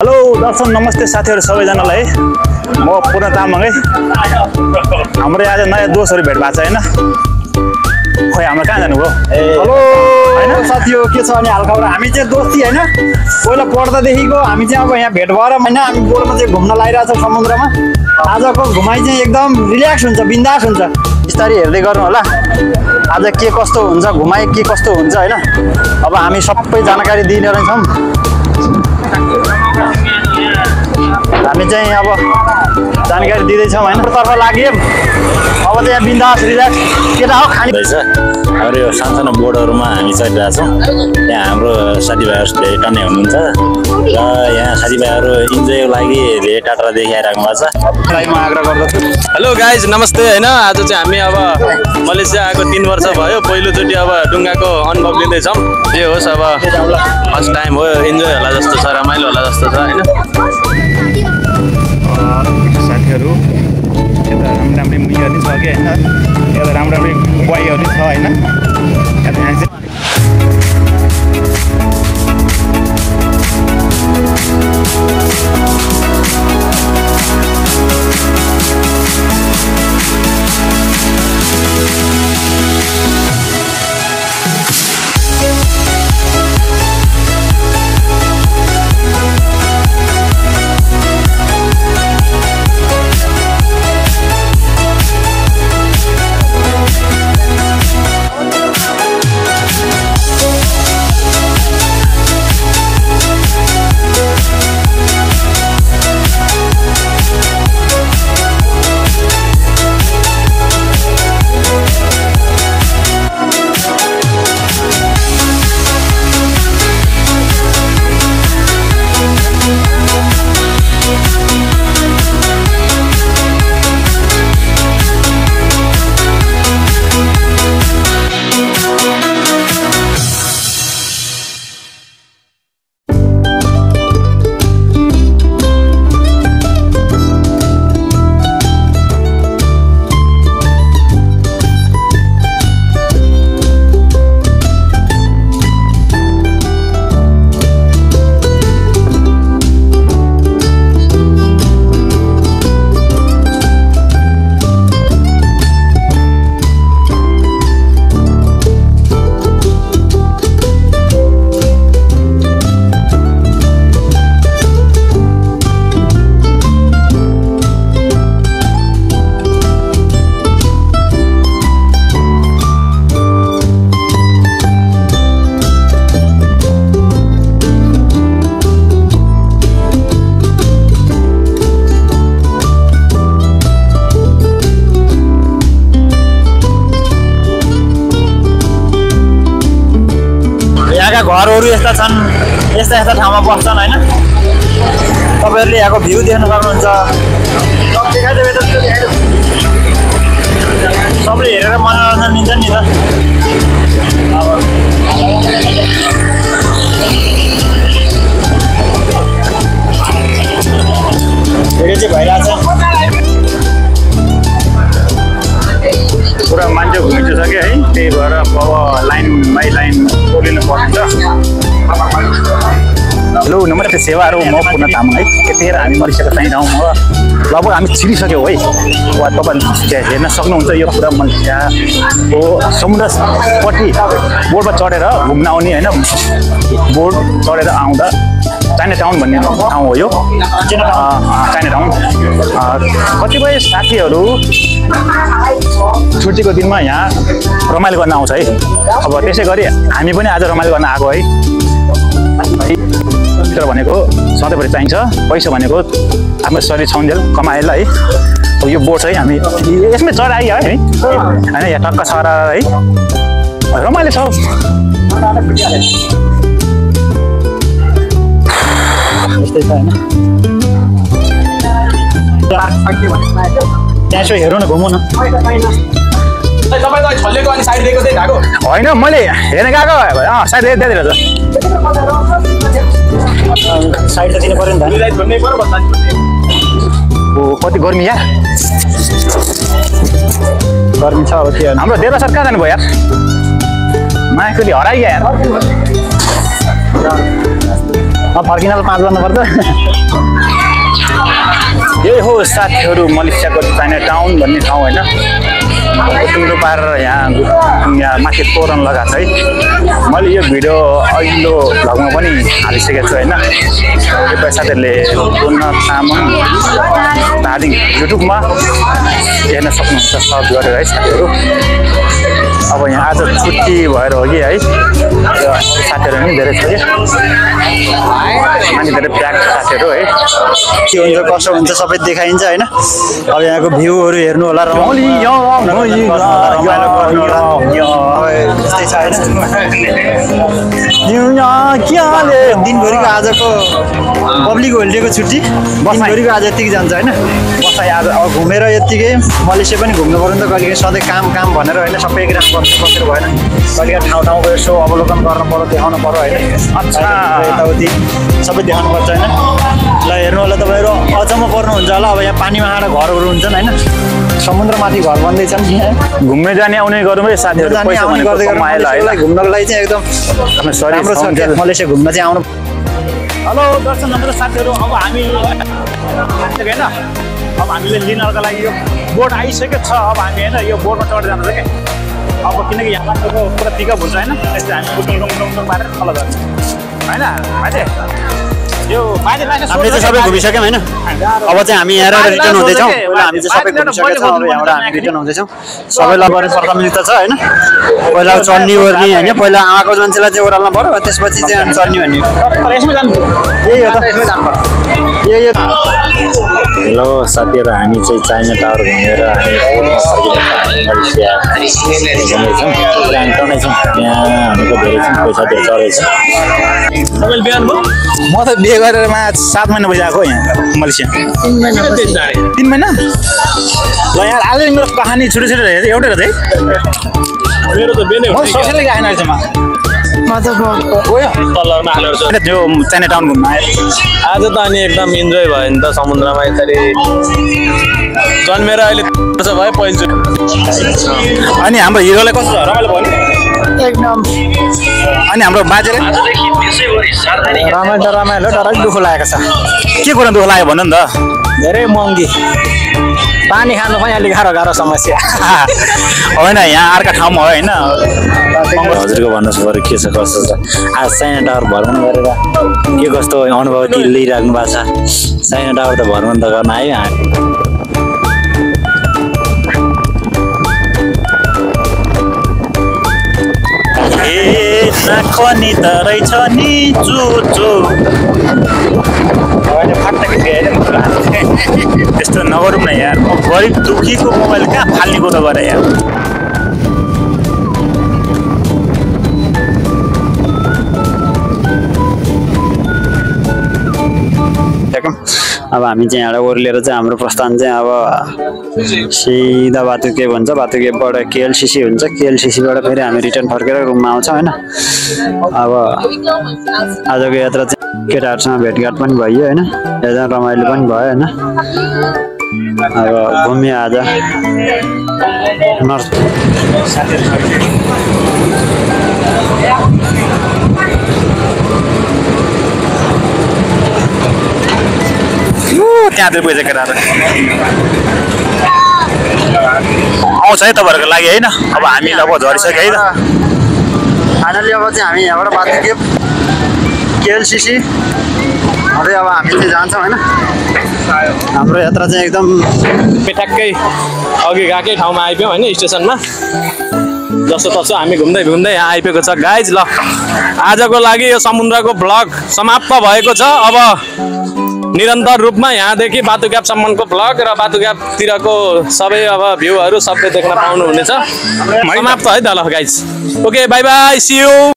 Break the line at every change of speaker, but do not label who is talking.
Hello दर्शक नमस्ते साथीहरु सबैजनालाई म पूर्ण तामाङ है। हाम्रो आज नयाँ दोस्तहरु भेट भएको छ हैन। खोइ हाम्रो कहाँ जानु भयो?
हेलो हैन साथीहरु के छ अनि हालखबर? हामी चाहिँ दोस्ती हैन पहिला पढ्दा देखिको हामी चाहिँ अब यहाँ भेट भएर हैन हामी बोर्डमा चाहिँ घुम्न लागिरहेछ समुद्रमा। आजको घुमाइ चाहिँ एकदम रिल्याक्स हुन्छ, बिन्दास हुन्छ। बिस्तारै हेर्दै गर्नु होला आज के कस्तो हुन्छ, घुमाइ के कस्तो हुन्छ हैन। अब हामी सबै जानकारी दिने रहेछौँ। हामी चाहिँ अब जानकारी दिँदैछौँ हैन। तर्फ लाग्यो अब चाहिँ यहाँ बिन्दास रिल्याक्स केटा हो खाने
रहेछ। हाम्रो यो सानसानो बोर्डहरूमा हामी चलिरहेको छौँ। यहाँ हाम्रो साथीभाइहरू धेरै टन्ने हुनुहुन्छ र यहाँ साथीभाइहरू इन्जोयको लागि धेरै टाढादेखि आइराख्नु भएको छ।
म आग्रह गर्दछु।
हेलो गाइज नमस्ते हैन। आज चाहिँ हामी अब मलेसिया आएको 3 वर्ष भयो। पहिलोचोटि अब डुङ्गाको अनुभव लिँदैछौँ। जे होस् अब फर्स्ट टाइम हो, इन्जोय होला जस्तो छ, रमाइलो होला जस्तो छ हैन।
साथीहरु यता राम्रै मुइहरु छ के हैन, यता राम्रै बुवाइहरु छ हैन। यता
घरहरू यस्ता छन्, यस्ता ठाउँमा बस्छन् हैन। तपाईहरुले यहाँको भ्यू देख्न सक्नुहुन्छ। सबले हेरेर मनोरञ्जन लिन्छन् नि त। भिडियो चाहिँ भइरहेछ।
पुरा मान्छे घुमिसक्यो है, त्यही भएर अब लाइन बाई लाइन बोलिनु पर्छ। हेलो नमस्ते सेवाहरू, म पूर्ण तामाङ है। यतिखेर हामी मलेसियाको चाहिँ ठाउँमा लगभग हामी छिरिसक्यौँ है। तपाईँ हेर्न सक्नुहुन्छ यो पुरा मलेसियाको समुद्रपट्टि बोर्डमा चढेर घुम्न आउने होइन। बोर्ड चढेर आउँदा चाइना टाउन भन्ने ठाउँ हो यो, चाइना टाउन। कतिपय साथीहरू छुट्टीको दिनमा यहाँ रमाइलो गर्न आउँछ है। अब त्यसै गरी हामी पनि आज रमाइलो गर्न आएको है। तर भनेको सधैँभरि चाहिन्छ, पैसा भनेको आफ्नो शरीर छाउन्जेल कमाएर है। अब यो बोट चाहिँ हामी यसमै चढ आइयो है होइन। यहाँ टक्क छ है, रमाइलो छ। यस्तै छ होइन। त्यहाँ यसो हेरौँ न, घुमौँ न। होइन मैले हेर्न गएको साइड दिएर त साइड त दिनु पर्यो नि त। कति गर्मी यार, गर्मी छ। अब के हाम्रो देवा सर कहाँ जानुभयो यार? माइकले हराइयो यार।
फर्किनाले 5 बज्नुपर्छ।
यही हो साथीहरू मलेसियाको चाइना टाउन भन्ने ठाउँ होइन। टुङ्गो पारेर यहाँ माथि तोरण लगाएको छ है। मैले यो भिडियो अघिल्लो भ्लगमा पनि हालिसकेको छु होइन। यो साथीहरूले पुनः तामाङ धादिङ युट्युबमा हेर्न सक्नुहुन्छ सर्च गरेर है साथीहरू। अब यहाँ आज छुट्टी भएर हो कि है, साथीहरू पनि धेरै छ कि अनि धेरै प्याक साथीहरू है।
के हुन्छ कसो हुन्छ सबै देखाइन्छ होइन। अब यहाँको भ्यूहरू हेर्नु होला, रमाइलो गर्नु होला। त्यस्तै छ होइन। दिनभरिको आजको पब्लिक होलिडेको छुट्टी दिनभरिको आज यत्तिकै जान्छ होइन। बसाइ आज अब घुमेर यत्तिकै मलेसिया पनि घुम्नु पर्यो नि त। कहिले सधैँ काम काम भनेर होइन, सबै एक रात बसेर भएन। कहिले ठाउँ ठाउँको यसो अवलोकन गर्न पर्यो, देखाउनु पर्यो होइन। अच्छा यताउति सबै देखाउनुपर्छ होइन। ल हेर्नु होला तपाईँहरू, अचम्म पर्नुहुन्छ होला। अब यहाँ पानीमा आएर घरहरू हुन्छन् होइन। समुद्रमाथि घर बन्दैछन् यहाँ।
घुम्न जाने आउने गरौँ है साथीहरू।
घुम्नको लागि चाहिँ एकदम राम्रो छ क्या मलेसिया घुम्न चाहिँ आउनु।
हेलो दर्शक नमस्कार साथीहरू। अब हामी होइन, अब हामीले लिनको लागि यो बोट आइसकेको छ। अब हामी होइन यो बोटमा चढेर जान्छ क्या। अब किनकि यहाँ मान्छेको पुरा पिकअप हुन्छ होइन, त्यसले हामी डुङ पारेर तल जान्छ होइन। मान्छे यो
हामीले चाहिँ सबै घुमिसक्यौँ होइन। अब चाहिँ हामी यहाँ रिटर्न हुँदैछौँ। पहिला हामी चाहिँ सबै घुमिसकेका छौँ। अब यहाँबाट हामी रिटर्न हुँदैछौँ। सबैलाई गर्ने प्राथमिकता छ होइन। पहिला चढ्ने ओर्ने होइन, पहिला आएको मान्छेलाई चाहिँ ओह्राल्नु पऱ्यो, त्यसपछि चाहिँ चढ्ने भन्ने यही हो त। यही हो।
हेलो साथीहरू, हामी चाहिँ चाइना टावर घुमेर हामी मलेसिया घुम्दैछौँ। हामी टनाइछौँ। यहाँ भनेको धेरै छौँ, पैसा धेरै चढेछ।
तपाईँले बिहान भयो? म त बिहे गरेर 7 महिना भइसक्यो यहाँ मलेसिया। 3 महिना? ल यार आज मेरो कहानी छुट्टै छुट्टै रहेछ एउटै रहेछ है।
मेरो त बेनै हो।
सोसियल गएन रहेछ त्यो चाइना टाउन घुम्न आयो
आज त अनि एकदम इन्जोय भयो नि त समुद्रमा। यसरी जन्मेर अहिले वर्ष भयो पहिलोचोटि।
अनि हाम्रो हिरोलाई कस्तो छ? रमाइलो भयो नि
एकदम।
अनि हाम्रो बाजेले
रमाइलो तर अलिक दुःख लागेको छ।
के कुरा दुःख लाग्यो भन्नु नि त?
धेरै महँगी, पानी खानु पनि अलिक गाह्रो समस्या
होइन यहाँ अर्का ठाउँमा हो होइन।
हजुरको भन्नुहोस् बरु के छ कस्तो छ? आज चाइना टावर भ्रमण गरेर के कस्तो अनुभूति लिइराख्नु भएको छ? चाइना टावर त भ्रमण त गर्न आयो हामी।
खनी त रहेछ नि चुचो त्यस्तो नगरौँ न यार। म गरिब दुखीको मोबाइल कहाँ फाल्ने कुरो गरेँ यार।
अब हामी चाहिँ यहाँबाट ओर्लिएर चाहिँ हाम्रो प्रस्थान चाहिँ अब सिधा बातुके भन्छ, बातुकेबाट केएलसिसी हुन्छ, केएलसिसीबाट फेरि हामी रिटर्न फर्केर रुममा आउँछौँ होइन। अब आजको यात्रा चाहिँ केटाहरूसँग भेटघाट पनि भयो होइन, एकदम रमाइलो पनि भयो होइन। अब घुम्यो आज नर्थ
त्यहाँ पैसा केटाहरू आउँछ है तपाईँहरूको लागि होइन। अब हामी अब झरिसक्यो है त।
फाइनली अब चाहिँ हामी यहाँबाट बातुके केएलसिसी हुँदै अब हामी चाहिँ जान्छौँ होइन। हाम्रो यात्रा चाहिँ एकदम
ठ्याक्कै अघि गएकै ठाउँमा आइपुग्यौँ होइन, स्टेसनमा। जस्तो तसो हामी घुम्दै घुम्दै यहाँ आइपुगेको छ गाइज। ल आजको लागि यो समुद्रको भ्लग समाप्त भएको छ। अब निरन्तर रूपमा यहाँदेखि बातुक्यापसम्मको भ्लग र बातुक्यापतिरको सबै अब भ्यूहरू सबै देख्न पाउनुहुनेछ। समाप्त है त ल guys. Okay bye bye, see you.